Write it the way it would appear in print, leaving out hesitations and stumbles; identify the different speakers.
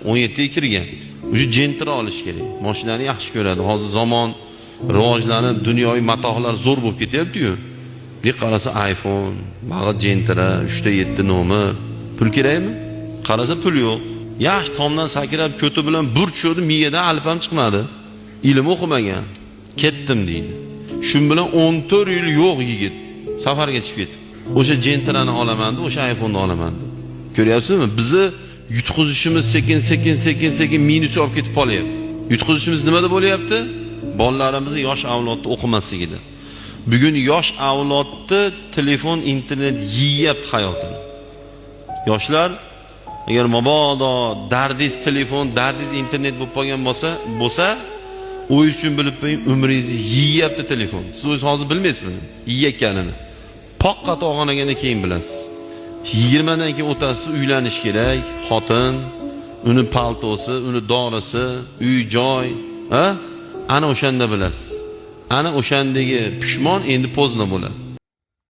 Speaker 1: 17 ga kirgan. Уже Gentra olish kerak. Mashinani yaxshi ko'radi. Hozir zamon rivojlanib, dunyoviy matohlar zo'r bo'lib ketyapti-yu. Bir qarasa iPhone, bag'i Gentra, 3 ta 7 nomer. Pul kerakmi? Qarasa pul yo'q. Yaxshi tomdan sakrab, ko'ti bilan bir tushdi, miyadan alif ham chiqmadi. Ilm o'qimagan. Ketdim deydi. Shun bilan 14 yil yo'q yigit. Safarga chiqib ketib. O'sha Gentrani olaman deb, o'sha iPhone'ni olaman deb. Ko'ryapsizmi? Bizni yutqizishimiz sekin sekin sekin sekin minusga olib ketib qolyapti. Yutqizishimiz nimada bo'lyapti? Bolalarimizni, yosh avlodni o'qimasligida. Bugun yosh avlodni telefon, internet yeyapti hayotini. Yoshlar, agar mabodo dardingiz telefon, dardingiz internet bo'lib qolgan bo'lsa, o'zingiz uchun bilib qo'ying, umringizni yeyapti telefon. Siz o'zingiz hozir bilmaysiz buni, yeyotganini. Poqqa tog'anagandan keyin bilasiz. 20 dan keyin o'tasiz, uylanish kerak, xotin, uni paltosi, uni dorisi, uy, joy, ha? Ana o'shanda bilasiz. Ana o'shandagi pushmon endi поздно bo'ladi.